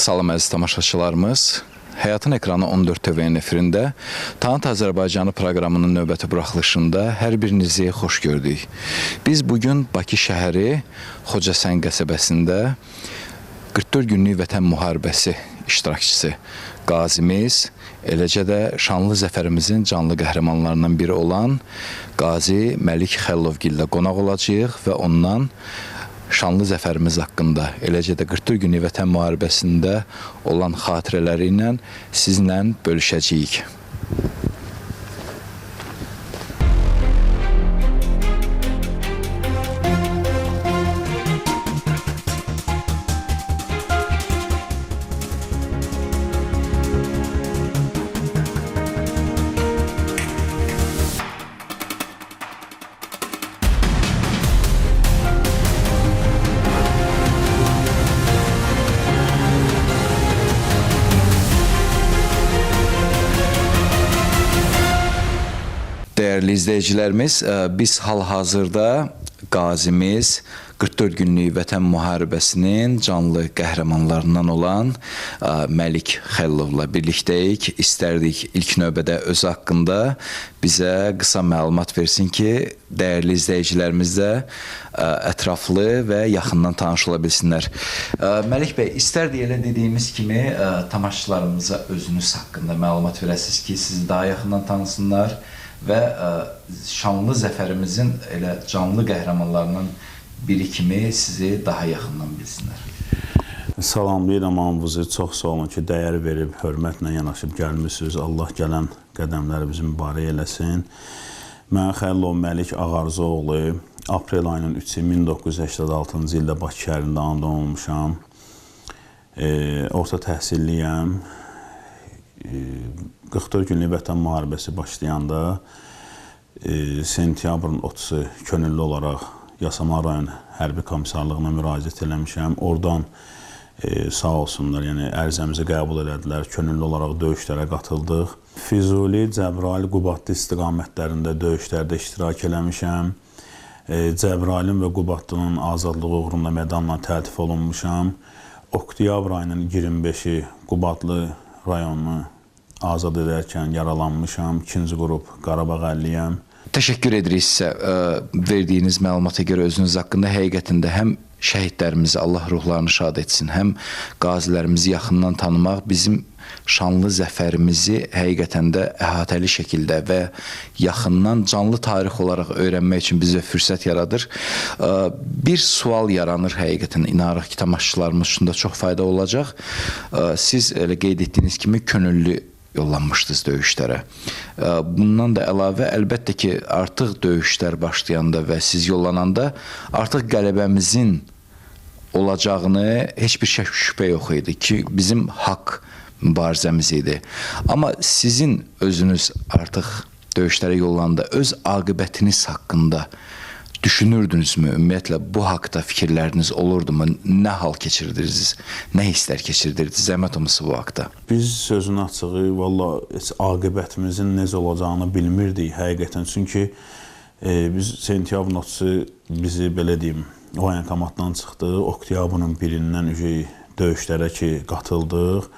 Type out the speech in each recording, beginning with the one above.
Salam əziz tamaşaçılarımız. Həyatın ekranı 14 TV-nin efirində Tanıt Azərbaycanı proqramının növbəti buraxılışında hər birinizi xoş gördük. Biz bugün Bakı şəhəri Xocasən qəsəbəsində 44 günlük Vətən müharibəsi iştirakçısı qazimiz, eləcə də şanlı zəfərimizin canlı qəhrəmanlarından biri olan Qazi Məlik Xəlilovgillə qonaq olacağıq və ondan şanlı zəfərimiz haqqında, eləcə də 44 günlük Vətən müharibəsində olan xatirələri ilə sizlə bölüşəcəyik. Dəyərli izləyicilərimiz, biz hal-hazırda qazimiz 44 günlük Vətən müharibəsinin canlı qəhrəmanlarından olan Məlik Xəlilovla birlikdəyik. İstərdik ilk növbədə özü haqqında bizə qısa məlumat versin ki, dəyərli izləyicilərimiz də ətraflı və yaxından tanış ola bilsinlər. Məlik bəy, istərdik elə dediyimiz kimi tamaşaçılarımıza özünüz haqqında məlumat verəsiniz ki, sizi daha yaxından tanısınlar və şanlı zəfərimizin elə canlı qəhrəmanlarından biri kimi sizi daha yaxından bilsinlər. Salamlayıram hamınızı. Çox sağ olun ki, dəyər verib, hörmətlə yanaşıb gəlmişsiniz. Allah gələn qədəmlərimizi mübarək eləsin. Mən Xəlilov Məlik Ağarzoğlu, aprel ayının 3-ü 1986-cı ildə Bakı şəhərində anadan olmuşam. Orta təhsilliyəm. 44 günlük Vətən müharibəsi başlayanda sentyabrın 30-u könüllü olaraq Yasamal rayon hərbi komissarlığına müraciət eləmişəm. Oradan sağ olsunlar, yəni ərizəmizi qəbul elədilər, könüllü olaraq döyüşlərə qatıldıq. Füzuli, Cəbrayıl, Qubadlı istiqamətlərində döyüşlərdə iştirak eləmişəm. Cəbrayılın və Qubadlının azadlığı uğrunda medanla təltif olunmuşam. Oktyabr ayının 25-i Qubadlı rayonunu azad edərkən yaralanmışam. 2-ci qrup Qarabağ əlliyəm. Təşəkkür edirik sizə verdiyiniz məlumata görə özünüz haqqında. Həqiqətən də həm şəhidlərimizi Allah ruhlarını şad etsin, həm qazilərimizi yaxından tanımaq bizim şanlı zəfərimizi həqiqətən də əhatəli şəkildə və yaxından canlı tarix olaraq öyrənmək üçün bizə fürsət yaradır. Bir sual yaranır həqiqətən, inanırıq ki, tamaşaçılarımız üçün də çox fayda olacaq. Siz elə qeyd etdiyiniz kimi könüllü yollanmışdınız döyüşlərə. Bundan da əlavə, əlbəttə ki, artıq döyüşlər başlayanda və siz yollananda artıq qələbəmizin olacağını heç bir şək şübhə yox idi ki, bizim haqq mübarizəmiz idi. Amma sizin özünüz artıq döyüşlərə yollananda öz aqibətiniz haqqında düşünürdünüzmü? Ümumiyyətlə, bu haqda fikirləriniz olurdumu? Nə hal keçirirdiniz? Nə hisslər keçirirdiniz? Zəhmət olmasa bu haqda. Biz sözün açığı, valla heç aqibətimizin necə olacağını bilmirdik həqiqətən. Çünki biz sentyabrın 30-u bizi, belə deyim, voyenkomatdan çıxdıq. Oktyabrın 1-dən döyüşlərə ki qatıldıq.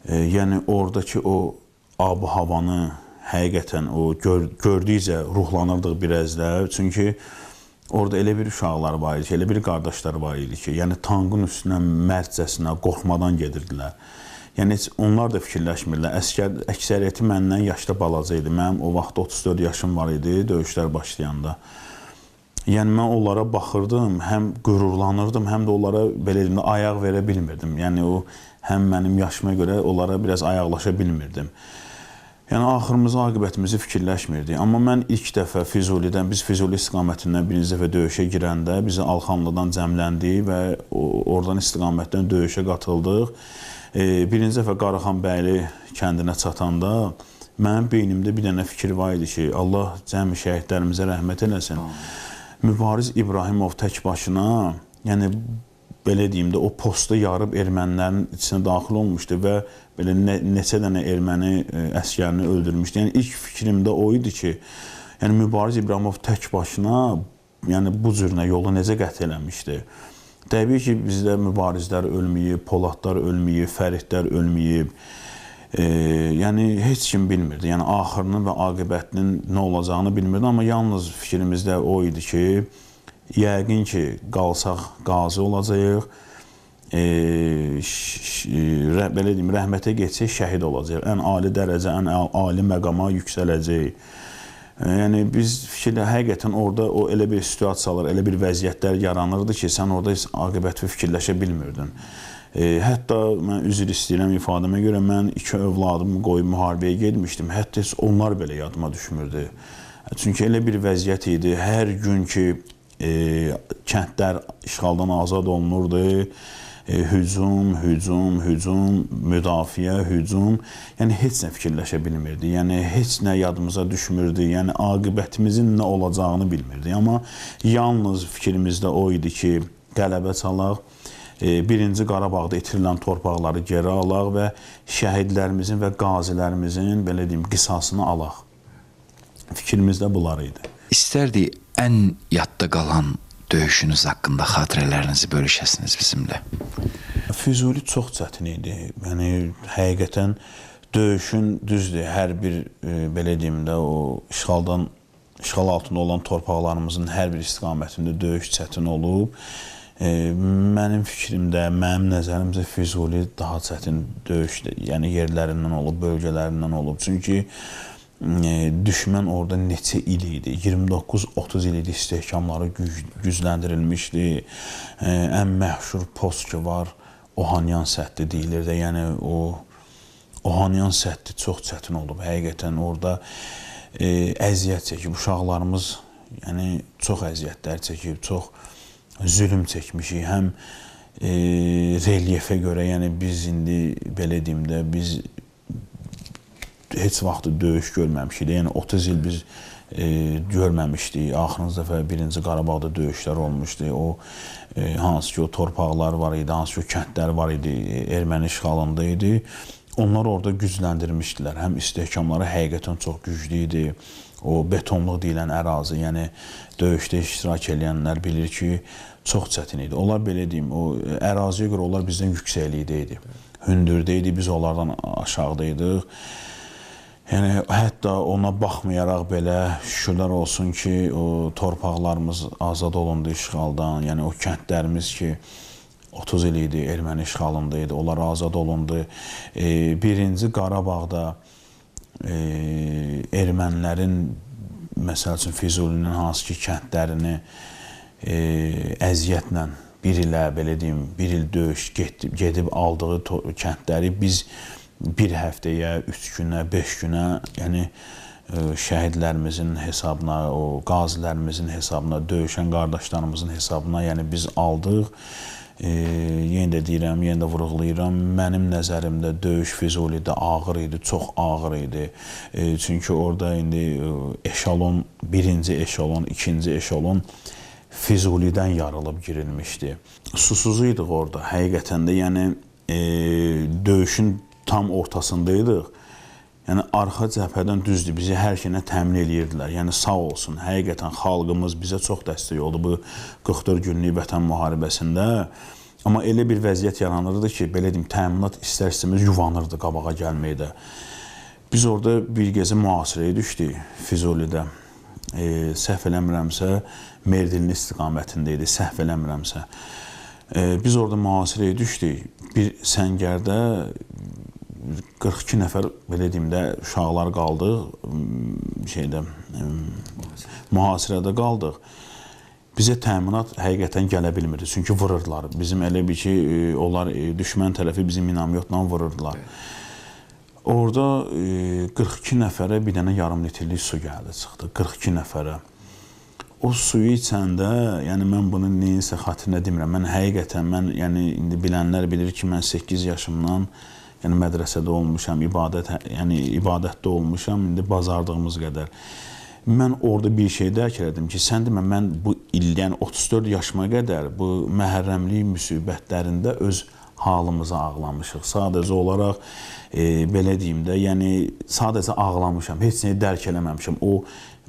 Yəni oradakı o ab-havanı həqiqətən o gördükcə ruhlanırdıq biraz da. Çünki orada elə bir uşaqlar var idi ki, elə bir qardaşlar var idi ki, yəni tankın üstünə mərdcəsinə qorxmadan gedirdilər. Yəni heç onlar da fikirləşmirlər. Əksəriyyəti məndən yaşda balaca idi. Mənim o vaxt 34 yaşım var idi döyüşlər başlayanda. Yəni mən onlara baxırdım, həm qürurlanırdım, həm də onlara belə deyim də ayaq verə bilmirdim. Yəni o həm mənim yaşıma görə onlara biraz ayaqlaşa bilmirdim. Yəni axırımızı, aqibətimizi fikirləşmirdik. Amma mən ilk dəfə Füzulidən, biz Füzuli istiqamətindən birinci dəfə döyüşə girəndə bizi Alxanlıdan cəmləndik və oradan istiqamətdən döyüşə qatıldıq. Birinci dəfə Qaraxanbəyli kəndinə çatanda mənim beynimdə bir dənə fikir var idi ki, Allah cəmi şəhidlərimizə rəhmət eləsin. Mübariz İbrahimov tək başına, yəni belə deyim də, o postu yarıb ermənilərin içinə daxil olmuşdu və belə neçə dənə erməni əskərini öldürmüşdü. Yəni ilk fikrimdə o idi ki, yəni Mübariz İbrahimov tək başına, yəni bu cürünə yolu necə qət eləmişdi? Təbii ki, bizdə mübarizlər ölməyib, Poladlar ölməyib, Fəridlər ölməyib. Yəni, heç kim bilmirdi. Yəni, axırının və aqibətinin nə olacağını bilmirdi. Amma yalnız fikrimizdə o idi ki, yəqin ki, qalsaq qazi olacağıq, belə deyim, rəhmətə getsək şəhid olacaq. Ən ali dərəcə, ən ali məqama yüksələcəyik. Yəni, biz fikirlə, həqiqətən orada o elə bir situasiyalar, elə bir vəziyyətlər yaranırdı ki, sən orada heç aqibəti fikirləşə bilmirdin. Hətta mən üzr istəyirəm ifadəmə görə, mən iki övladımı qoyub müharibəyə getmişdim. Hətta heç onlar belə yadıma düşmürdü. Çünki elə bir vəziyyət idi, hər gün ki, kəndlər işğaldan azad olunurdu, hücum, hücum, hücum, müdafiə, hücum. Yəni, heç nə fikirləşə bilmirdi, yəni, heç nə yadımıza düşmürdü, yəni, aqibətimizin nə olacağını bilmirdi. Amma yalnız fikrimizdə o idi ki, qələbə çalaq, Birinci Qarabağda itirilən torpaqları geri alaq və şəhidlərimizin və qazilərimizin, belə deyim, qisasını alaq. Fikrimizdə bunlar idi. İstərdik ən yadda qalan döyüşünüz haqqında xatirələrinizi bölüşəsiniz bizimlə. Füzuli çox çətin idi. Yəni, həqiqətən döyüşün düzdür, hər bir, belə deyim də, o işğal altında olan torpaqlarımızın hər bir istiqamətində döyüş çətin olub. Mənim fikrimdə, mənim nəzərimcə Füzuli daha çətin döyüş, yəni yerlərindən olub, bölgələrindən olub. Çünki düşmən orada neçə il idi, 29-30 il idi, istehkamları gücləndirilmişdi. Ən məşhur post ki var, Ohanyan səddi deyilir də, yəni o Ohanyan səddi çox çətin olub. Həqiqətən orada əziyyət çəkib, uşaqlarımız yəni çox əziyyətlər çəkib, çox zülüm çəkmişik. Həm relyefə görə, yəni biz indi belə deyim də, biz heç vaxt döyüş görməmişik. Yəni 30 il biz görməmişdik. Axırıncı dəfə Birinci Qarabağda döyüşlər olmuşdu. O hansı ki o torpaqlar var idi, hansı ki o kəndlər var idi, erməni işğalında idi. Onlar orada gücləndirmişdilər. Həm istehkamları həqiqətən çox güclü idi. O betonluq deyilən ərazi, yəni döyüşdə iştirak edənlər bilir ki, çox çətin idi. Onlar belə deyim, o əraziyə görə onlar bizdən yüksəklikdə idi. Hündürdə idi, biz onlardan aşağıda idik. Yəni, hətta ona baxmayaraq belə şükürlər olsun ki, o torpaqlarımız azad olundu işğaldan. Yəni, o kəndlərimiz ki, 30 il idi, erməni işğalında idi, onlar azad olundu. Birinci Qarabağda ermənilərin, məsəl üçün, Füzulinin hansı ki, kəndlərini əziyyətlə bir ilə, belə deyim, bir il döyüş gedib aldığı kəndləri biz bir həftəyə, 3 günə, 5 günə, yəni şəhidlərimizin hesabına, o qazilərimizin hesabına, döyüşən qardaşlarımızın hesabına, yəni biz aldıq. Yenə də deyirəm, yenə də vurğulayıram, mənim nəzərimdə döyüş Füzulidə ağır idi, çox ağır idi. Çünki orada indi eşalon, birinci eşalon, ikinci eşalon Füzulidən yarılıb girilmişdi. Susuz idik orada, həqiqətən də, yəni döyüşün tam ortasındaydıq. Yəni, arxa cəbhədən düzdür, bizi hər şeylə təmin eləyirdilər. Yəni, sağ olsun, həqiqətən xalqımız bizə çox dəstək oldu bu 44 günlük vətən müharibəsində. Amma elə bir vəziyyət yaranırdı ki, belə deyim, təminat istər-istəməz yuvanırdı qabağa gəlməkdə. Biz orada bir gecə mühasirəyə düşdük Füzulidə. Səhv eləmirəmsə, Merdinli istiqamətində idi, səhv eləmirəmsə. Biz orada mühasirəyə düşdük. Bir səngərdə 42 nəfər, belə deyim də, uşaqlar qaldıq, şeydə, mühasirədə qaldıq. Bizə təminat həqiqətən gələ bilmirdi, çünki vururdular. Bizim elə bir ki, onlar düşmən tərəfi bizim minamyotla vururdular. Orada 42 nəfərə bir dənə yarım litrlik su gəldi, çıxdı, 42 nəfərə. O suyu içəndə, yəni mən bunu neyinsə xatirinə demirəm, mən həqiqətən, mən, yəni indi bilənlər bilir ki, mən 8 yaşımdan, yəni mədrəsədə olmuşam, ibadət, yəni ibadətdə olmuşam, indi bacardığımız qədər. Mən orada bir şey dərk elədim ki, sən demə, mən bu il, yəni 34 yaşıma qədər bu məhərrəmlik müsibətlərində öz halımıza ağlamışıq. Sadəcə olaraq, belə deyim də, yəni sadəcə ağlamışam, heç nəyi dərk eləməmişəm o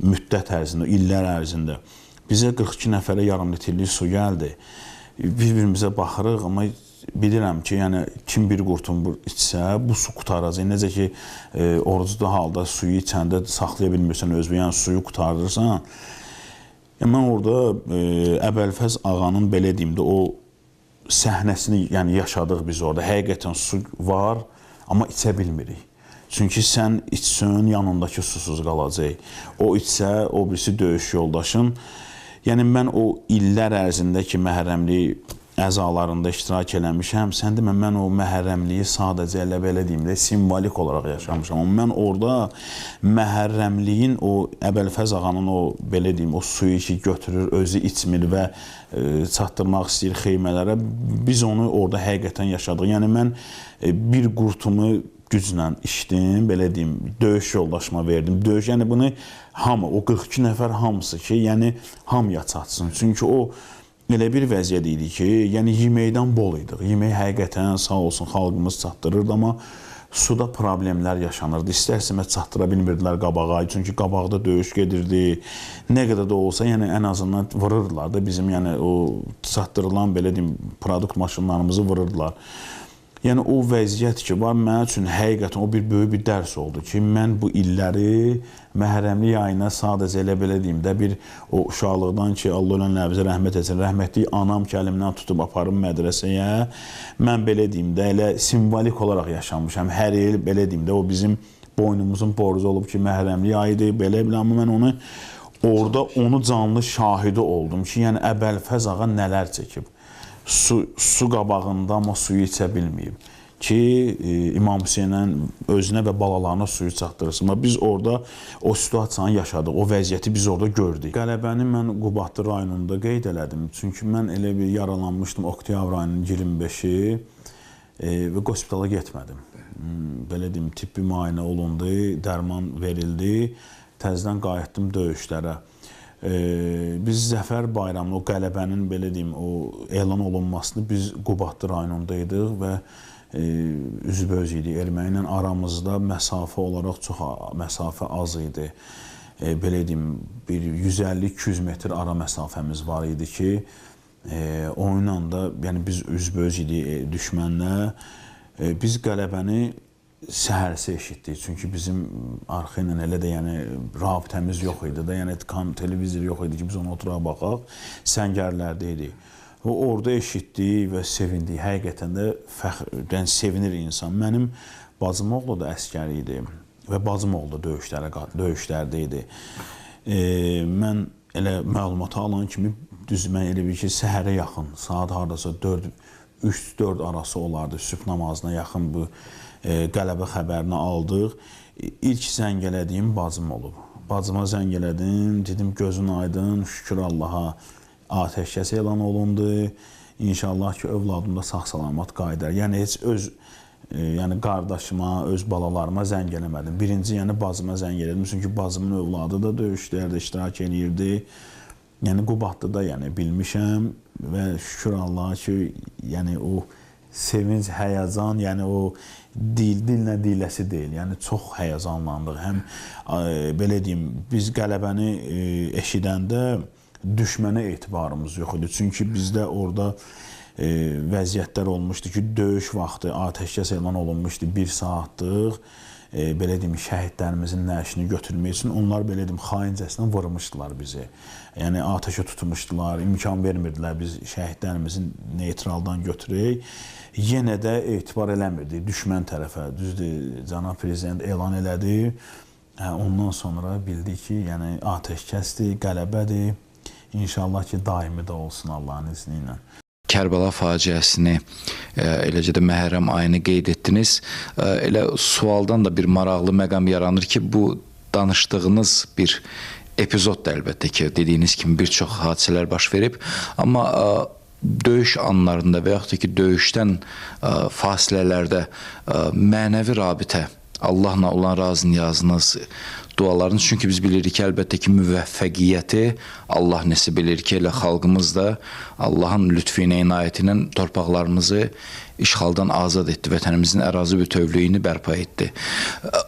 müddət ərzində, illər ərzində. Bizə 42 nəfərə yarım litrlik su gəldi Bir-birimizə baxırıq, amma bilirəm ki, yəni kim bir qurtum içsə, bu su qurtaracaq. Necə ki, oruclu halda suyu içəndə saxlaya bilmirsən özünü, yəni suyu qurtardırsan. Yəni, mən orada Əbəlfəz ağanın, belə deyim də, o səhnəsini yəni, yaşadıq biz orada. Həqiqətən su var, amma içə bilmirik. Çünki sən içsin, yanındakı susuz qalacaq. O içsə, o birisi döyüş yoldaşın. Yəni, mən o illər ərzində ki, məhərrəmlik əzalarında iştirak eləmişəm, sən demə, mən o məhərrəmliyi sadəcə elə belə deyim də, simvolik olaraq yaşamışam. Amma mən orada məhərrəmliyin, o Əbəlfəz ağanın o, belə deyim, o suyu ki götürür, özü içmir və çatdırmaq istəyir xeymələrə, biz onu orada həqiqətən yaşadıq. Yəni, mən bir qurtumu güclə içdim, belə deyim, döyüş yoldaşıma verdim. Döyüş, yəni bunu hamı, o 42 nəfər hamısı ki, yəni hamıya çatsın. Çünki o elə bir vəziyyət idi ki, yəni yeməkdən bol idik. Yemək həqiqətən sağ olsun xalqımız çatdırırdı, amma suda problemlər yaşanırdı. İstər-istəməz çatdıra bilmirdilər qabağa, çünki qabaqda döyüş gedirdi. Nə qədər də olsa, yəni ən azından vururdular da bizim, yəni o çatdırılan, belə deyim, produkt maşınlarımızı vururdular. Yəni o vəziyyət ki var, mənim üçün həqiqətən o bir böyük bir dərs oldu ki, mən bu illəri məhərrəmlik ayına sadəcə elə belə deyim də, bir o uşaqlıqdan ki, Allah ölənlərimizə rəhmət etsin, rəhmətli anam ki, əlimdən tutub aparım mədrəsəyə, mən belə deyim də, elə simvolik olaraq yaşamışam. Hər il belə deyim də, o bizim boynumuzun borcu olub ki, məhərrəmlik ayıdır, belə belə, amma mən onu orada onu canlı şahidi oldum ki, yəni Əbəlfəz ağa nələr çəkib. Su qabağında, amma suyu içə bilməyib ki, İmam Hüseynin özünə və balalarına suyu çatdırsın. Amma biz orada o situasiyanı yaşadıq, o vəziyyəti biz orada gördük. Qələbəni mən Qubadlı rayonunda qeyd elədim. Çünki mən elə bir yaralanmışdım oktyabr ayının 25-i və hospitala getmədim. Belə deyim, tibbi müayinə olundu, dərman verildi, təzədən qayıtdım döyüşlərə. Biz Zəfər Bayramını, o qələbənin, belə deyim, o elan olunmasını biz Qubadlı rayonunda idik və üzbəüz idik. Erməni ilə aramızda məsafə olaraq çox məsafə az idi. Belə deyim, bir 150-200 metr ara məsafəmiz var idi ki, onunla da, yəni biz üzbəüz idik düşmənlə. Biz qələbəni səhərsi eşitdik. Çünki bizim arxa ilə elə də yəni rabitəmiz yox idi da, yəni televizor yox idi ki, biz ona oturaq baxaq, səngərlərdə idik. Və orada eşitdik və sevindik. Həqiqətən də fəxr, yəni sevinir insan. Mənim bacım oğlu da əskər idi və bacım oğlu da döyüşlərdə idi. Mən elə məlumatı alan kimi, düz mən elə bir ki, səhərə yaxın, saat hardasa 3-4 arası olardı, sübh namazına yaxın bu qələbə xəbərini aldıq. İlk zəng elədiyim bacım olub. Bacıma zəng elədim, dedim gözün aydın, şükür Allaha atəşkəs elan olundu. İnşallah ki, övladım da sağ-salamat qayıdar. Yəni heç öz yəni qardaşıma, öz balalarıma zəng eləmədim. Birinci, yəni bacıma zəng elədim. Çünki bacımın övladı da döyüşlərdə iştirak eləyirdi. Yəni Qubadlıda yəni bilmişəm və şükür Allaha ki, yəni o sevinc, həyəcan, yəni o dillə diləsi deyil. Yəni çox həyəcanlandıq. Həm belə deyim, biz qələbəni eşidəndə düşmənə etibarımız yox idi. Çünki bizdə orada vəziyyətlər olmuşdu ki, döyüş vaxtı atəşkəs elan olunmuşdu 1 saatlıq. Belə deyim, şəhidlərimizin nəşini götürmək üçün onlar, belə deyim, xaincəsinə vurmuşdular bizi. Yəni atəşə tutmuşdular, imkan vermirdilər biz şəhidlərimizin neytraldan götürək. Yenə də etibar eləmirdik düşmən tərəfə. Düzdür, cənab prezident elan elədi. Ondan sonra bildik ki, yəni atəşkəsdir, qələbədir. İnşallah ki, daimi də olsun Allahın izni ilə. Kərbəla faciəsini, eləcə də Məhərrəm ayını qeyd etdiniz. Elə sualdan da bir maraqlı məqam yaranır ki, bu danışdığınız bir epizod da əlbəttə ki, dediyiniz kimi bir çox hadisələr baş verib. Amma döyüş anlarında və yaxud da ki, döyüşdən fasilələrdə mənəvi rabitə, Allahla olan razı niyazınız, dualarınız. Çünki biz bilirik ki, əlbəttə ki, müvəffəqiyyəti Allah nəsib edir ki, elə xalqımız da Allahın lütfü ilə, inayəti ilə torpaqlarımızı işğaldan azad etdi, vətənimizin ərazi bütövlüyünü bərpa etdi.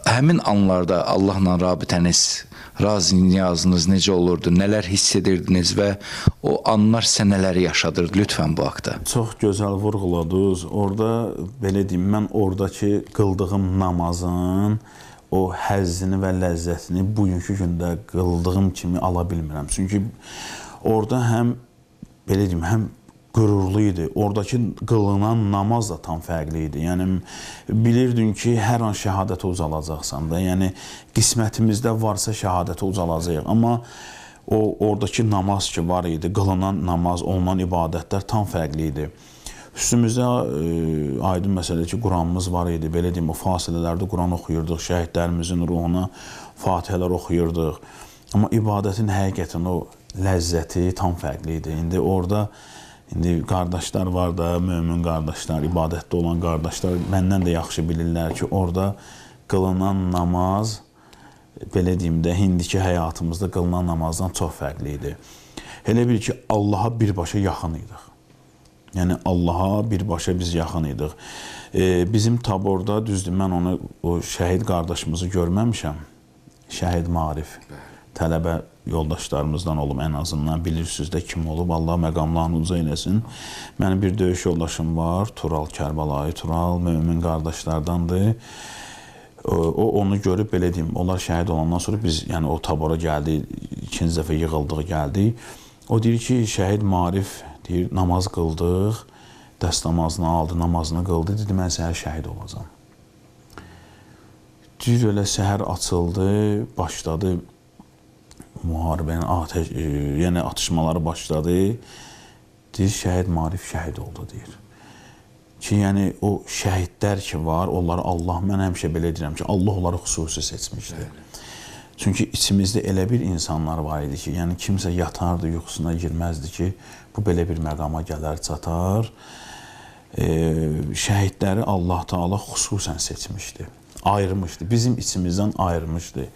Həmin anlarda Allahla rabitəniz, raz niyazınız necə olurdu, nələr hiss edirdiniz və o anlar sizə nələri yaşadırdı? Lütfən bu haqda. Çox gözəl vurğuladınız. Orada, belə deyim, mən oradakı qıldığım namazın o həzzini və ləzzətini bugünkü gündə qıldığım kimi ala bilmirəm. Çünki orada həm, belə deyim, həm qürurlu idi. Oradakı qılınan namaz da tam fərqli idi. Yəni, bilirdin ki, hər an şəhadətə ucalacaqsan da. Yəni, qismətimizdə varsa şəhadətə ucalacaq. Amma o oradakı namaz ki var idi, qılınan namaz, olunan ibadətlər tam fərqli idi. Üstümüzdə aydın məsələ ki, Quranımız var idi. Belə deyim, o fasilələrdə Quran oxuyurduq, şəhidlərimizin ruhuna fatihələr oxuyurduq. Amma ibadətin həqiqətən o ləzzəti tam fərqli idi. İndi orada İndi qardaşlar var da, mömin qardaşlar, ibadətdə olan qardaşlar məndən də yaxşı bilirlər ki, orada qılınan namaz, belə deyim də, indiki həyatımızda qılınan namazdan çox fərqli idi. Elə bil ki, Allaha birbaşa yaxın idik. Yəni, Allaha birbaşa biz yaxın idik. Bizim taborda, düzdür, mən onu, o şəhid qardaşımızı görməmişəm. Şəhid Maarif, tələbə yoldaşlarımızdan olub, ən azından bilirsiniz də kim olub, Allah məqamlarını uca eləsin. Mənim bir döyüş yoldaşım var, Tural Kərbəlayı Tural, mömin qardaşlardandır. O, onu görüb, belə deyim, onlar şəhid olandan sonra biz, yəni o tabora gəldik, ikinci dəfə yığıldıq, gəldik. O deyir ki, şəhid Maarif, deyir, namaz qıldıq, dəst namazını aldı, namazını qıldı, dedi, mən səhər şəhid olacam. Deyir, elə səhər açıldı, başladı müharibənin atəş, yəni atışmaları başladı. Deyir, şəhid Maarif şəhid oldu, deyir. Ki, yəni o şəhidlər ki var, onları Allah, mən həmişə belə deyirəm ki, Allah onları xüsusi seçmişdi. Çünki içimizdə elə bir insanlar var idi ki, yəni kimsə yatardı, yuxusuna girməzdi ki, bu belə bir məqama gələr, çatar. Şəhidləri Allah Teala xüsusən seçmişdi, ayırmışdı, bizim içimizdən ayırmışdı.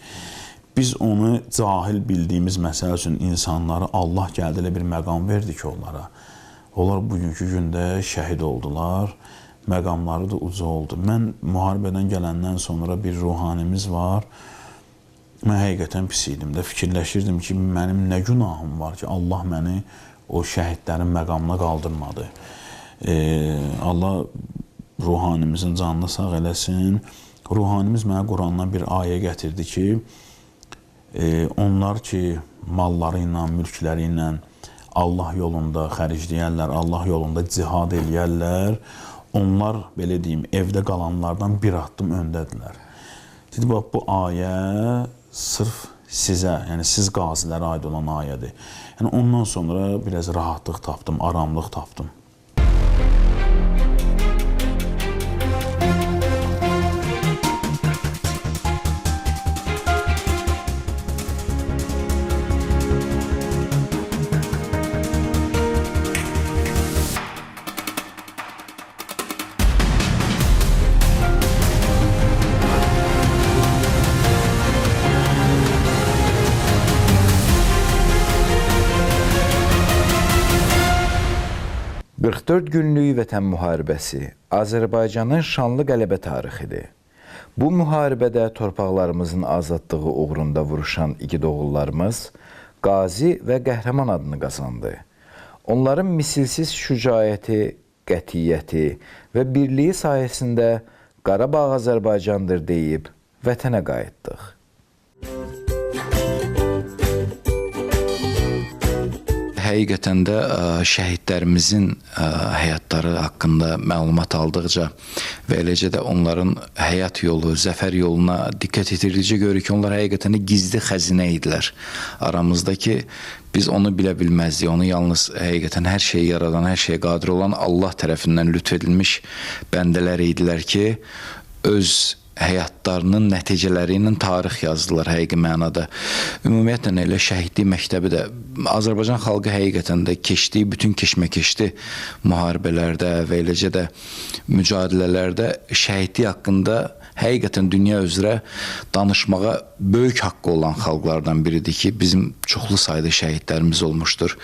Biz onu cahil bildiyimiz məsəl üçün insanları Allah gəldi elə bir məqam verdi ki onlara. Onlar bugünkü gündə şəhid oldular, məqamları da uca oldu. Mən müharibədən gələndən sonra bir ruhanimiz var. Mən həqiqətən pis idim də, fikirləşirdim ki, mənim nə günahım var ki, Allah məni o şəhidlərin məqamına qaldırmadı. Allah ruhanimizin canını sağ eləsin. Ruhanimiz mənə Qurandan bir ayə gətirdi ki, onlar ki, malları ilə, mülkləri ilə Allah yolunda xərcləyərlər, Allah yolunda cihad eləyərlər, onlar, belə deyim, evdə qalanlardan bir addım öndədirlər. Dedi, bax, bu ayə sırf sizə, yəni siz qazilərə aid olan ayədir. Yəni, ondan sonra biraz rahatlıq tapdım, aramlıq tapdım. ...44 günlük vətən müharibəsi Azərbaycanın şanlı qələbə tarixidir. Bu müharibədə torpaqlarımızın azadlığı uğrunda vuruşan igid oğullarımız qazi və qəhrəman adını qazandı. Onların misilsiz şücaəti, qətiyyəti və birliyi sayəsində Qarabağ Azərbaycandır deyib vətənə qayıtdıq. Həqiqətən də şəhidlərimizin həyatları haqqında məlumat aldıqca və eləcə də onların həyat yolu, zəfər yoluna diqqət yetirdikcə görürük ki, onlar həqiqətən də gizli xəzinə idilər. Aramızdakı biz onu bilə bilməzdik. Onu yalnız həqiqətən hər şeyi yaradan, hər şeyə qadir olan Allah tərəfindən lütf edilmiş bəndələr idilər ki, öz həyatlarının nəticələri ilə tarix yazdılar həqiqi mənada. Ümumiyyətlə elə şəhidlik məktəbi də Azərbaycan xalqı həqiqətən də keçdiyi bütün keşməkeşli müharibələrdə və eləcə də mücadilələrdə şəhidlik haqqında Həqiqətən dünya üzrə danışmağa böyük haqqı olan xalqlardan biridir ki, bizim çoxlu sayda şəhidlərimiz olmuşdur.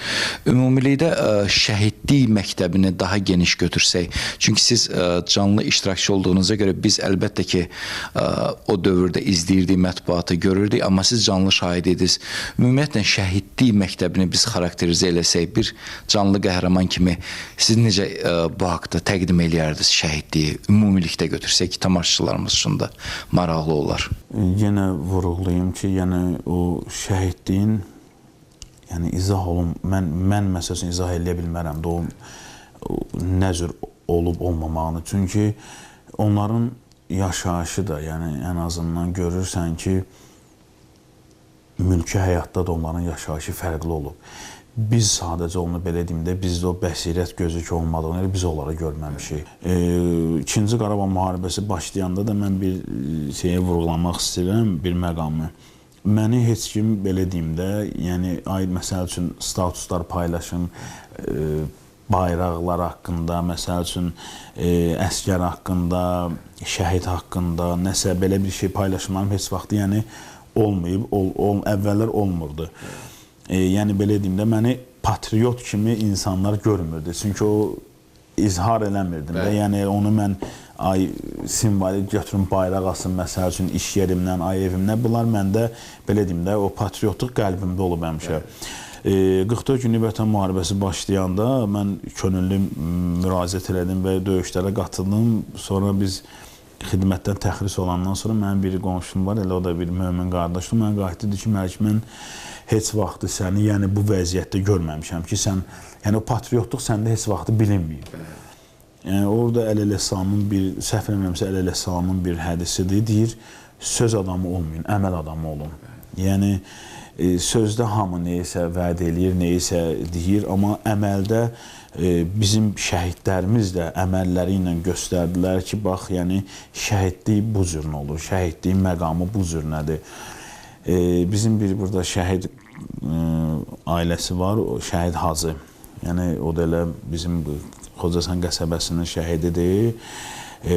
Ümumilikdə şəhidlik məktəbini daha geniş götürsək, çünki siz canlı iştirakçı olduğunuza görə biz əlbəttə ki, o dövrdə izləyirdik, mətbuatı görürdük, amma siz canlı şahid idiniz. Ümumiyyətlə, şəhidlik məktəbini biz xarakterizə eləsək, bir canlı qəhrəman kimi siz necə bu haqda təqdim eləyərdiniz şəhidliyi ümumilikdə götürsək ki, tamaşaçılarımız üçün də maraqlı olar. Yenə vurğulayım ki, yəni o şəhidliyin, yəni izah olun, mən məsəl üçün izah eləyə bilmərəm də o nə cür olub olmamağını. Çünki onların yaşayışı da, yəni ən azından görürsən ki, mülki həyatda da onların yaşayışı fərqli olub. Biz sadəcə onu belə deyim də, bizdə o bəsirət gözü ki olmadığını elə biz onlara görməmişik. İkinci Qarabağ müharibəsi başlayanda da mən bir şeyə vurğulamaq istəyirəm, bir məqamı. Məni heç kim belə deyim də, yəni ay məsəl üçün statuslar paylaşın, bayraqlar haqqında, məsəl üçün əskər haqqında, şəhid haqqında, nəsə belə bir şey paylaşımlarım heç vaxt yəni olmayıb, əvvəllər olmurdu. Yəni belə deyim də, məni patriot kimi insanlar görmürdü. Çünki o izhar eləmirdim də. Yəni onu mən ay simvolik götürüm, bayraq asın, məsəl üçün iş yerimdən, ay evimdən. Bunlar məndə belə deyim də, o patriotluq qəlbimdə olub həmişə. 44 günlük Vətən müharibəsi başlayanda mən könüllü müraciət elədim və döyüşlərə qatıldım. Sonra biz xidmətdən təxris olandan sonra mənim bir qonşum var, elə o da bir mömin qardaşdır. Mənə qayıtdı, dedi ki, Məlik, mən heç vaxtı səni, yəni bu vəziyyətdə görməmişəm ki, sən, yəni o patriotluq səndə heç vaxtı bilinməyib. Yəni orada Əli əleyhissalamın bir, səhv eləmirəmsə Əli əleyhissalamın bir hədisidir, deyir, söz adamı olmayın, əməl adamı olun. Yəni sözdə hamı nəyisə vəd eləyir, nəyisə deyir, amma əməldə bizim şəhidlərimiz də əməlləri ilə göstərdilər ki, bax, yəni şəhidlik bu cür nə olur, şəhidliyin məqamı bu cür nədir. Bizim bir burada şəhid ailəsi var, o Şəhid Hacı. Yəni o da elə bizim Xocasən qəsəbəsinin şəhididir.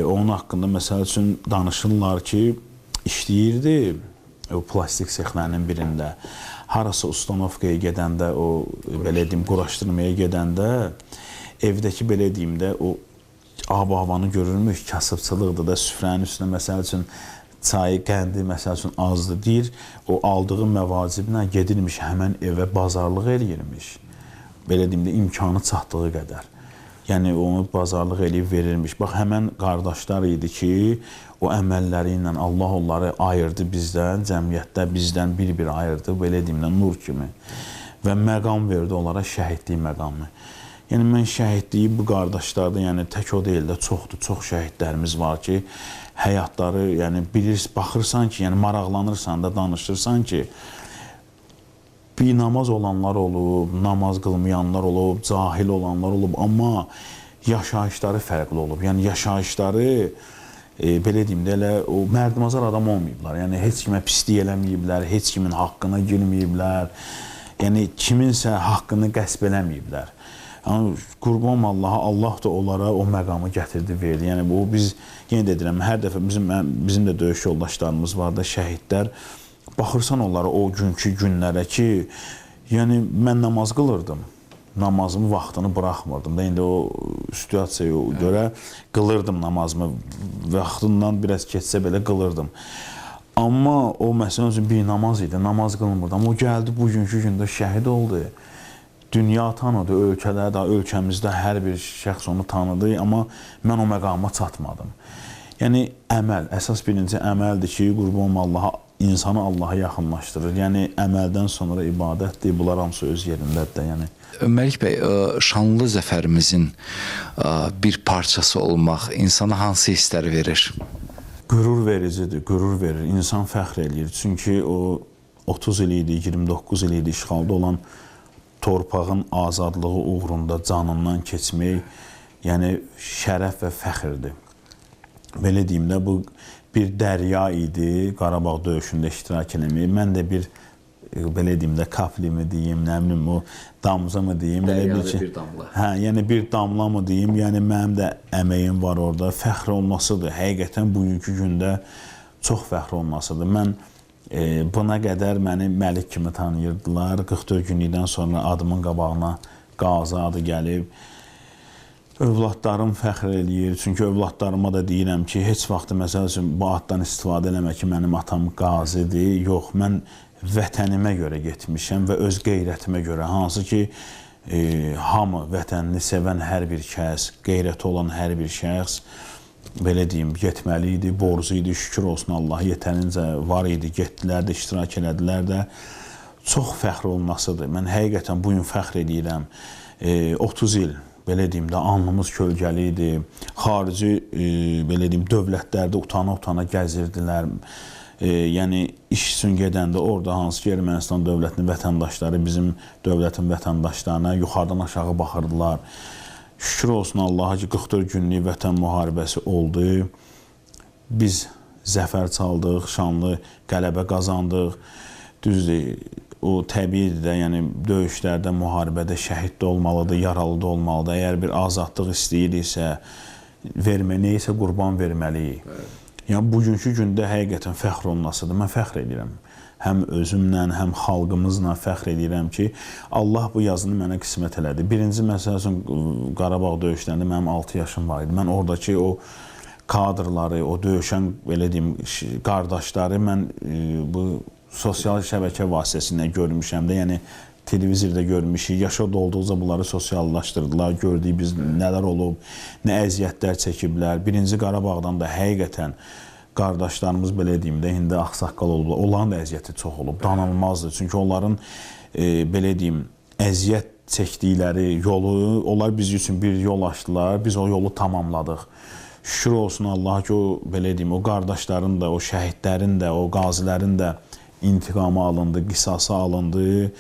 Onun haqqında məsəl üçün danışırlar ki, işləyirdi o plastik sexlərinin birində. Harasa ustanovkaya gedəndə, o belə deyim, quraşdırmaya gedəndə, evdəki belə deyim də, o ab-havanı görürmüş, kasıbçılıqdır da, süfrənin üstünə məsəl üçün çayı, qəndi məsəl üçün azdır, deyir, o aldığı məvaciblə gedirmiş, həmən evə bazarlıq eləyirmiş. Belə deyim də, imkanı çatdığı qədər. Yəni, onu bazarlıq eləyib verirmiş. Bax, həmən qardaşlar idi ki, o əməlləri ilə Allah onları ayırdı bizdən, cəmiyyətdə bizdən bir-bir ayırdı, belə deyim də, nur kimi. Və məqam verdi onlara, şəhidlik məqamı. Yəni, mən şəhidliyi bu qardaşlarda, yəni tək o deyil də, çoxdur, çox şəhidlərimiz var ki, həyatları, yəni bilirsən, baxırsan ki, yəni maraqlanırsan da, danışırsan ki, bir namaz olanlar olub, namaz qılmayanlar olub, cahil olanlar olub, amma yaşayışları fərqli olub. Yəni yaşayışları, belə deyim də, elə o mərdimazar adam olmayıblar. Yəni heç kimə pislik eləməyiblər, heç kimin haqqına girməyiblər, yəni kiminsə haqqını qəsb eləməyiblər. Yəni, qurban Allaha, Allah da onlara o məqamı gətirdi, verdi. Yəni bu biz, yenə də deyirəm, hər dəfə bizim də döyüş yoldaşlarımız var da, şəhidlər. Baxırsan onlara o günkü günlərə ki, yəni mən namaz qılırdım, namazımın vaxtını buraxmırdım da, indi o situasiyaya görə qılırdım namazımı, vaxtından biraz keçsə belə qılırdım. Amma o məsələn üçün bir namaz idi, namaz qılmırdı. Amma o gəldi bugünkü gündə şəhid oldu. Dünya tanıdı, ölkələr, ölkəmizdə hər bir şəxs onu tanıdı, amma mən o məqama çatmadım. Yəni əməl, əsas birinci əməldir ki, qurban Allaha, insanı Allaha yaxınlaşdırır. Yəni əməldən sonra ibadətdir, bunlar hamısı öz yerindədir də, yəni. Məlik bəy, şanlı zəfərimizin bir parçası olmaq insana hansı hisslər verir? Qürur vericidir, qürur verir. İnsan fəxr eləyir. Çünki o 30 il idi, 29 il idi işğalda olan torpağın azadlığı uğrunda canından keçmək, yəni şərəf və fəxirdir. Belə deyim də, bu bir dərya idi, Qarabağ döyüşündə iştirak eləmək. Mən də bir belə deyim də, kaplimi deyim, nə bilim, o damza mı deyim, elə bil ki, bir damla. Hə, yəni bir damla mı deyim, yəni mənim də əməyim var orada. Fəxr olmasıdır. Həqiqətən bugünkü gündə çox fəxr olmasıdır. Mən buna qədər məni Məlik kimi tanıyırdılar. 44 günlükdən sonra adımın qabağına Qazi adı gəlib. Övladlarım fəxr eləyir. Çünki övladlarıma da deyirəm ki, heç vaxt məsəl üçün bu addan istifadə eləmə ki, mənim atam qazidir. Yox, mən vətənimə görə getmişəm və öz qeyrətimə görə. Hansı ki, hamı vətənini sevən hər bir kəs, qeyrəti olan hər bir şəxs, belə deyim, getməli idi, borcu idi, şükür olsun Allaha, yetərincə var idi, getdilər də, iştirak elədilər də. Çox fəxr olunasıdır. Mən həqiqətən bugün fəxr eləyirəm. 30 il, belə deyim də, alnımız kölgəli idi. Xarici, belə deyim, dövlətlərdə utana-utana gəzirdilər. Yəni, iş üçün gedəndə orada hansı ki, Ermənistan dövlətinin vətəndaşları bizim dövlətin vətəndaşlarına yuxarıdan aşağı baxırdılar. Şükür olsun Allaha ki, 44 günlük vətən müharibəsi oldu. Biz zəfər çaldıq, şanlı qələbə qazandıq. Düzdür, o təbiidir də, yəni döyüşlərdə, müharibədə şəhid də olmalıdır, yaralı da olmalıdır. Əgər bir azadlıq istəyiriksə, neysə qurban verməliyik. Evet. Yəni, bugünkü gündə həqiqətən fəxr olunasıdır. Mən fəxr edirəm. Həm özümlə, həm xalqımızla fəxr edirəm ki, Allah bu yazını mənə qismət elədi. Birinci, məsəl üçün, Qarabağ döyüşlərində mənim 6 yaşım var idi. Mən oradakı o kadrları, o döyüşən, belə deyim, qardaşları mən bu sosial şəbəkə vasitəsilə görmüşəm də, yəni televizorda görmüşük, yaşa dolduqca bunları sosiallaşdırdılar, gördük biz nələr olub, nə əziyyətlər çəkiblər. Birinci Qarabağdan da həqiqətən qardaşlarımız, belə deyim də, indi ağsaqqal olublar, onların da əziyyəti çox olub, danılmazdır. Çünki onların, belə deyim, əziyyət çəkdikləri yolu, onlar biz üçün bir yol açdılar, biz o yolu tamamladıq. Şükür olsun Allaha ki, o, belə deyim, o qardaşların da, o şəhidlərin də, o qazilərin də intiqamı alındı, qisası alındı.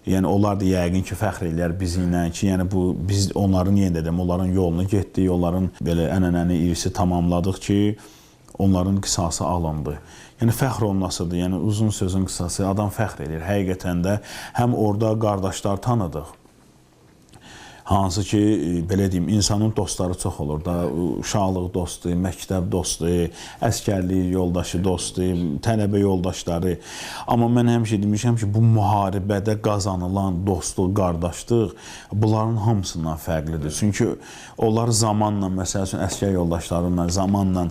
Yəni, onlar da yəqin ki, fəxr eləyər bizimlə ki, yəni bu, biz onların, yenə dedim, onların yolunu getdik, onların belə ənənəni, irsi tamamladıq ki, onların qisası alındı. Yəni, fəxr olunasıdır, yəni uzun sözün qisası, adam fəxr eləyir. Həqiqətən də həm orada qardaşlar tanıdıq, hansı ki, belə deyim, insanın dostları çox olur da, uşaqlıq dostu, məktəb dostu, əskərlik yoldaşı dostu, tələbə yoldaşları. Amma mən həmişə demişəm ki, bu müharibədə qazanılan dostluq, qardaşlıq bunların hamısından fərqlidir. Çünki onlar zamanla, məsəl üçün, əskər yoldaşlarınla zamanla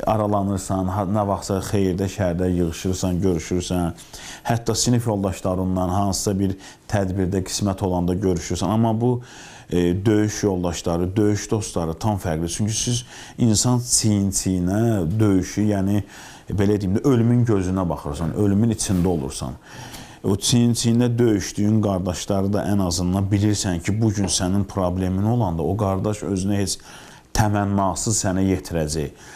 aralanırsan, nə vaxtsa xeyirdə, şərdə yığışırsan, görüşürsən. Hətta sinif yoldaşlarından hansısa bir tədbirdə qismət olanda görüşürsən. Amma bu döyüş yoldaşları, döyüş dostları tam fərqli. Çünki siz insan çiyin-çiyinə döyüşü, yəni belə deyim də, ölümün gözünə baxırsan, ölümün içində olursan. O çiyin-çiyinə döyüşdüyün qardaşları da ən azından bilirsən ki, bugün sənin problemin olanda o qardaş özünə heç təmənnasız sənə yetirəcək.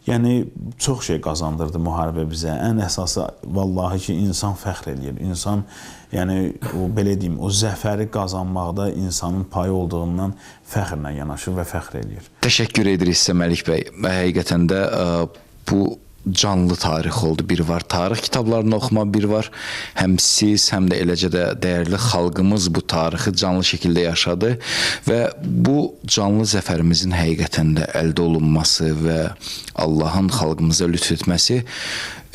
Yəni, çox şey qazandırdı müharibə bizə. Ən əsası, vallahi ki, insan fəxr eləyir. İnsan, yəni, o, belə deyim, o zəfəri qazanmaqda insanın payı olduğundan fəxrlə yanaşır və fəxr eləyir. Təşəkkür edirik sizə, Məlik bəy. Həqiqətən də bu canlı tarix oldu. Bir var tarix kitablarını oxuma, bir var həm siz, həm də eləcə də dəyərli xalqımız bu tarixi canlı şəkildə yaşadı və bu canlı zəfərimizin həqiqətən də əldə olunması və Allahın xalqımıza lütf etməsi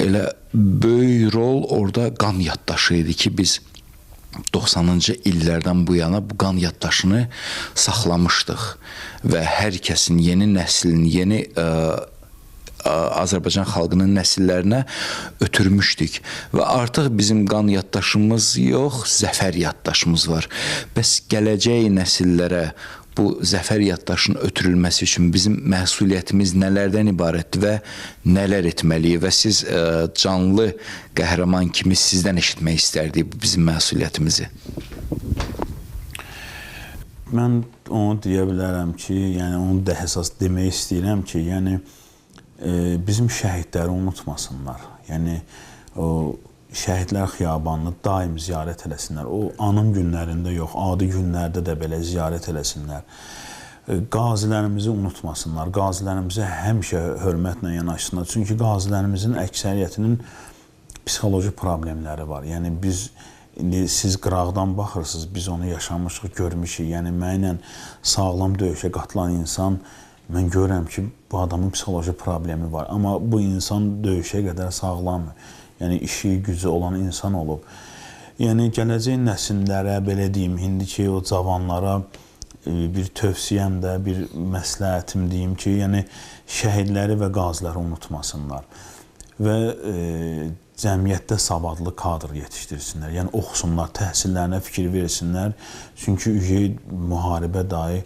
elə böyük rol orada qan yaddaşı idi ki, biz 90-cı illərdən bu yana bu qan yaddaşını saxlamışdıq və hər kəsin, yeni nəslin, yeni Azərbaycan xalqının nəsillərinə ötürmüşdük və artıq bizim qan yaddaşımız yox, zəfər yaddaşımız var. Bəs gələcək nəsillərə bu zəfər yaddaşının ötürülməsi üçün bizim məsuliyyətimiz nələrdən ibarətdir və nələr etməliyik və siz canlı qəhrəman kimi sizdən eşitmək istərdik bu bizim məsuliyyətimizi. Mən onu deyə bilərəm ki, yəni onu da əsas demək istəyirəm ki, yəni bizim şəhidləri unutmasınlar. Yəni o şəhidlər xiyabanını daim ziyarət eləsinlər. O anım günlərində yox, adi günlərdə də belə ziyarət eləsinlər. Qazilərimizi unutmasınlar. Qazilərimizə həmişə hörmətlə yanaşsınlar. Çünki qazilərimizin əksəriyyətinin psixoloji problemləri var. Yəni biz indi siz qıraqdan baxırsınız, biz onu yaşamışıq, görmüşük. Yəni mənlə sağlam döyüşə qatılan insan, mən görürəm ki, bu adamın psixoloji problemi var. Amma bu insan döyüşə qədər sağlam, yəni işi, gücü olan insan olub. Yəni gələcək nəsillərə, belə deyim, indiki o cavanlara bir tövsiyəm də, bir məsləhətim deyim ki, yəni şəhidləri və qaziləri unutmasınlar və cəmiyyətdə savadlı kadr yetişdirsinlər. Yəni oxusunlar, təhsillərinə fikir versinlər. Çünki müharibə dahi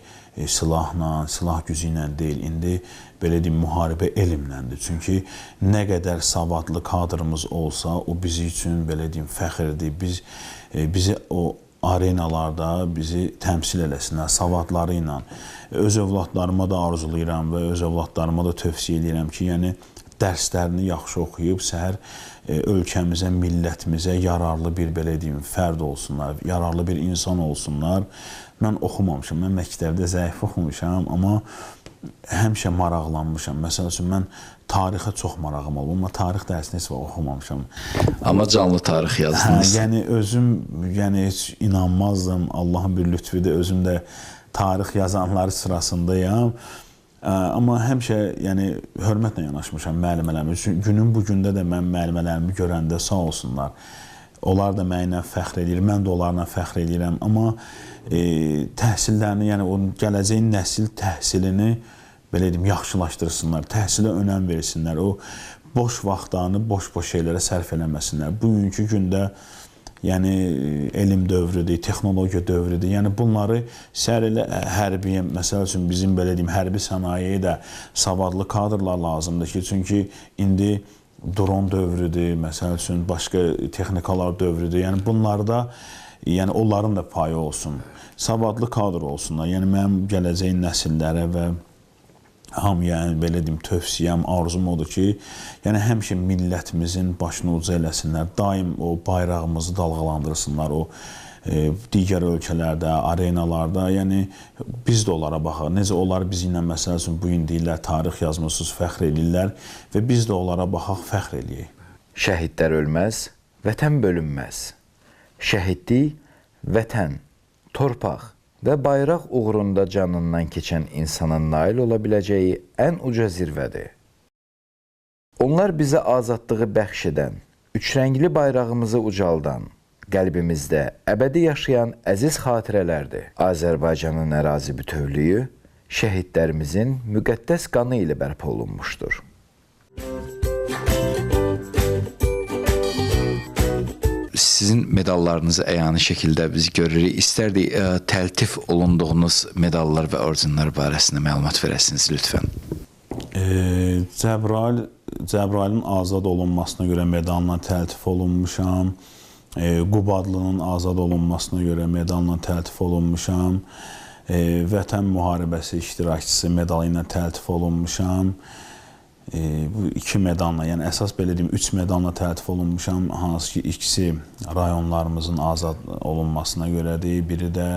silahla, silah gücü ilə deyil. İndi belə deyim, müharibə elmləndir. Çünki nə qədər savadlı kadrımız olsa, o bizi üçün belə deyim, fəxirdir. Bizi o arenalarda bizi təmsil eləsinlər savadları ilə. Öz övladlarıma da arzulayıram və öz övladlarıma da tövsiyə edirəm ki, yəni dərslərini yaxşı oxuyub səhər ölkəmizə, millətimizə yararlı bir, belə deyim, fərd olsunlar, yararlı bir insan olsunlar. Mən oxumamışam, mən məktəbdə zəif oxumuşam, amma həmişə maraqlanmışam. Məsəl üçün, mən tarixə çox marağım olub, amma tarix dərsini heç vaxt oxumamışam. Amma canlı tarix yazdınız. Hə, yəni özüm, yəni heç inanmazdım, Allahın bir lütfüdür, özüm də tarix yazanları sırasındayam. Amma həmişə, yəni hörmətlə yanaşmışam müəllimələrimə. Çünki günün bu gündə də mən müəllimələrimi görəndə sağ olsunlar. Onlar da mənimlə fəxr eləyir, mən də onlarla fəxr eləyirəm. Amma təhsillərini, yəni o gələcək nəsil təhsilini belə deyim, yaxşılaşdırsınlar, təhsilə önəm versinlər, o boş vaxtlarını boş-boş şeylərə sərf eləməsinlər. Bugünkü gündə yəni elm dövrüdür, texnologiya dövrüdür. Yəni bunları sər elə hərbi, məsəl üçün bizim belə deyim, hərbi sənayeyə də savadlı kadrlar lazımdır ki, çünki indi dron dövrüdür, məsəl üçün başqa texnikalar dövrüdür. Yəni bunlarda, yəni onların da payı olsun, savadlı kadr olsunlar. Yəni mənim gələcək nəsillərə və hamıya, yəni belə deyim, tövsiyəm, arzum odur ki, yəni həmişə millətimizin başını uca eləsinlər, daim o bayrağımızı dalğalandırsınlar, o digər ölkələrdə, arenalarda, yəni biz də onlara baxaq. Necə onlar bizi ilə, məsəl üçün, bu gün deyirlər, tarix yazmısınız, fəxr eləyirlər və biz də onlara baxaq, fəxr eləyək. Şəhidlər ölməz, vətən bölünməz. Şəhidlik, vətən, torpaq və bayraq uğrunda canından keçən insanın nail ola biləcəyi ən uca zirvədir. Onlar bizə azadlığı bəxş edən, üçrəngli bayrağımızı ucaldan, qəlbimizdə əbədi yaşayan əziz xatirələrdir. Azərbaycanın ərazi bütövlüyü şəhidlərimizin müqəddəs qanı ilə bərpa olunmuşdur. Sizin medallarınızı əyani şəkildə biz görürük. İstərdik təltif olunduğunuz medallar və ordenlər barəsində məlumat verəsiniz lütfən. Cəbrayılın azad olunmasına görə medalla təltif olunmuşam. Qubadlının azad olunmasına görə medalla təltif olunmuşam. Vətən müharibəsi iştirakçısı medalı ilə təltif olunmuşam. Bu iki medalla, yəni əsas belə deyim, 3 medalla təltif olunmuşam. Hansı ki, ikisi rayonlarımızın azad olunmasına görədir. Biri də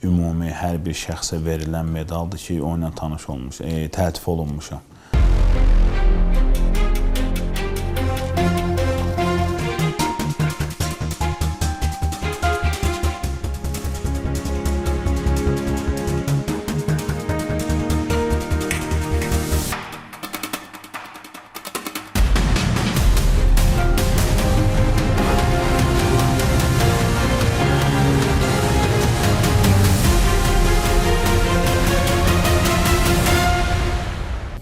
ümumi hər bir şəxsə verilən medaldır ki, onunla tanış olmuş, təltif olunmuşam.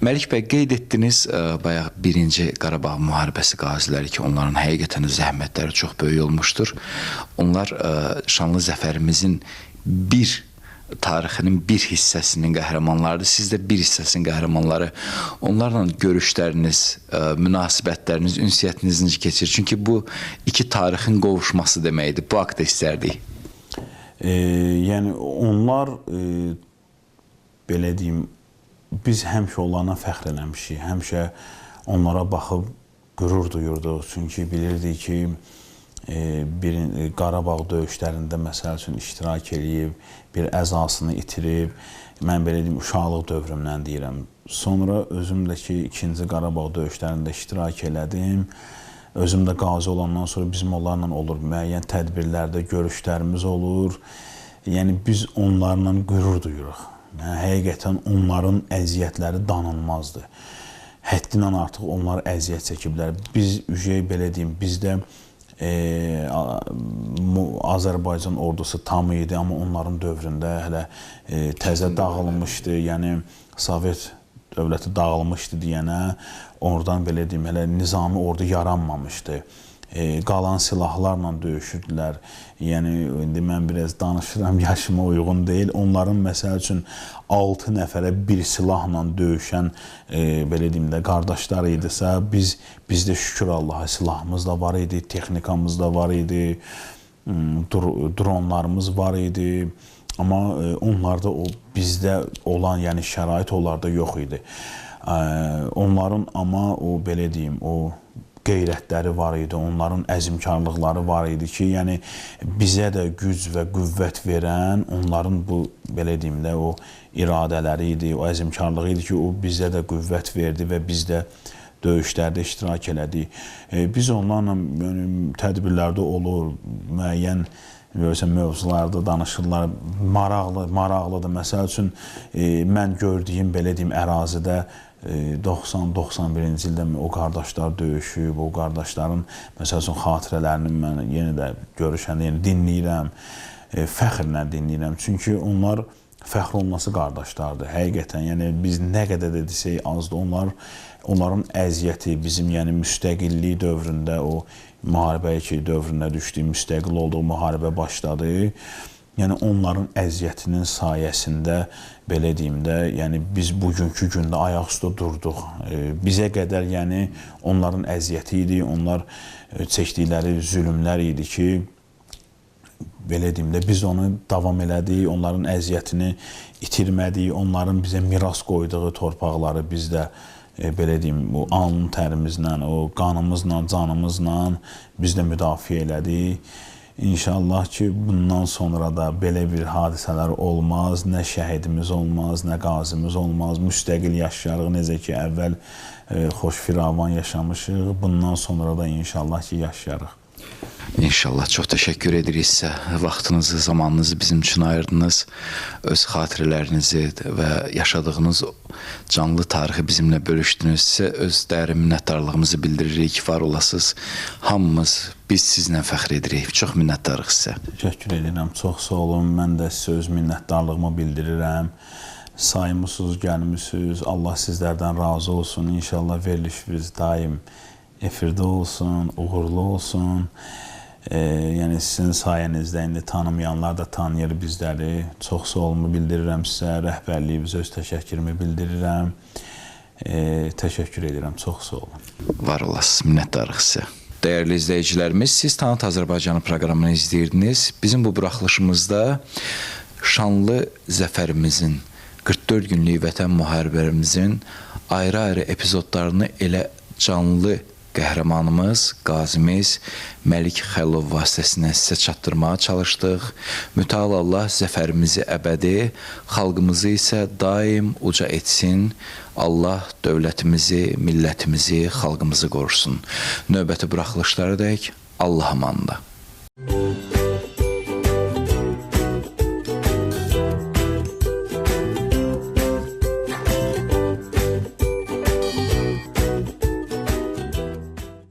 Məlik bəy, qeyd etdiniz bayaq birinci Qarabağ müharibəsi qaziləri ki, onların həqiqətən zəhmətləri çox böyük olmuşdur. Onlar şanlı zəfərimizin bir tarixinin bir hissəsinin qəhrəmanlarıdır. Siz də bir hissəsinin qəhrəmanları. Onlarla görüşləriniz, münasibətləriniz, ünsiyyətiniz necə keçir? Çünki bu iki tarixin qovuşması deməkdir. Bu haqda istərdik. Yəni onlar, belə deyim, biz həmişə onlarla fəxr eləmişik, həmişə onlara baxıb qürur duyurduq. Çünki bilirdik ki, bir Qarabağ döyüşlərində məsəl üçün iştirak eləyib, bir əzasını itirib. Mən belə deyim, uşaqlıq dövrümdən deyirəm. Sonra özüm də ki, ikinci Qarabağ döyüşlərində iştirak elədim. Özüm də qazi olandan sonra bizim onlarla olur, müəyyən tədbirlərdə görüşlərimiz olur. Yəni biz onlarla qürur duyuruq. Yəni həqiqətən onların əziyyətləri danılmazdı. Həddindən artıq onlar əziyyət çəkiblər. Biz belə deyim, bizdə Azərbaycan ordusu tam idi, amma onların dövründə hələ təzə dağılmışdı. Yəni Sovet dövləti dağılmışdı deyənə, oradan belə deyim, hələ nizami ordu yaranmamışdı. Qalan silahlarla döyüşürdülər. Yəni indi mən biraz danışıram, yaşıma uyğun deyil. Onların məsəl üçün 6 nəfərə bir silahla döyüşən belə deyim də qardaşlar idisə, bizdə şükür Allaha silahımız da var idi, texnikamız da var idi, dronlarımız var idi. Amma onlarda o bizdə olan, yəni şərait onlarda yox idi. Onların amma o belə deyim, o qeyrətləri var idi, onların əzmkarlıqları var idi ki, yəni bizə də güc və qüvvət verən onların bu, belə deyim də, o iradələri idi, o əzmkarlığı idi ki, o bizə də qüvvət verdi və biz də döyüşlərdə iştirak elədik. Biz onlarla yəni, tədbirlərdə olur, müəyyən görürsən, mövzularda danışırlar, maraqlıdır. Məsəl üçün, mən gördüyüm, belə deyim, ərazidə 90-91-ci ildə o qardaşlar döyüşüb, o qardaşların, məsəl üçün, xatirələrini mən yenə də görüşəndə yenə dinləyirəm, fəxrlə dinləyirəm. Çünki onlar fəxr olunası qardaşlardır. Həqiqətən, yəni biz nə qədər də desək azdır. Onların əziyyəti bizim, yəni müstəqillik dövründə, o müharibə ki dövründə düşdük, müstəqil olduğu müharibə başladı. Yəni onların əziyyətinin sayəsində, belə deyim də, yəni biz bugünkü gündə ayaq üstə durduq. Bizə qədər, yəni onların əziyyəti idi, onlar çəkdikləri zülmlər idi ki, belə deyim də, biz onu davam elədik, onların əziyyətini itirmədik, onların bizə miras qoyduğu torpaqları biz də, belə deyim, o alnın tərimizlə, o qanımızla, canımızla biz də müdafiə elədik. İnşallah ki, bundan sonra da belə bir hadisələr olmaz, nə şəhidimiz olmaz, nə qazimiz olmaz, müstəqil yaşayarıq, necə ki, əvvəl xoş firavan yaşamışıq, bundan sonra da inşallah ki, yaşayarıq. İnşallah. Çox təşəkkür edirik sizə. Vaxtınızı, zamanınızı bizim üçün ayırdınız. Öz xatirələrinizi və yaşadığınız canlı tarixi bizimlə bölüşdünüz. Sizə öz dərin minnətdarlığımızı bildiririk. Var olasınız. Hamımız biz sizlə fəxr edirik. Çox minnətdarıq sizə. Təşəkkür edirəm. Çox sağ olun. Mən də sizə öz minnətdarlığımı bildirirəm. Saymısınız, gəlmişsiniz. Allah sizlərdən razı olsun. İnşallah verilişiniz daim efirdə olsun, uğurlu olsun. Yəni sizin sayənizdə indi tanımayanlar da tanıyır bizləri. Çox sağ olun bildirirəm sizə, rəhbərliyimizə öz təşəkkürümü bildirirəm. Təşəkkür edirəm, çox sağ olun. Var olasınız, minnətdarıq sizə. Dəyərli izləyicilərimiz, siz Tanıt Azərbaycanı proqramını izləyirdiniz. Bizim bu buraxılışımızda şanlı zəfərimizin, 44 günlük vətən müharibəmizin ayrı-ayrı epizodlarını elə canlı qəhrəmanımız, qazimiz Məlik Xəlilov vasitəsilə sizə çatdırmağa çalışdıq. Mütəal Allah zəfərimizi əbədi, xalqımızı isə daim uca etsin. Allah dövlətimizi, millətimizi, xalqımızı qorusun. Növbəti buraxılışlara dək Allah amanında.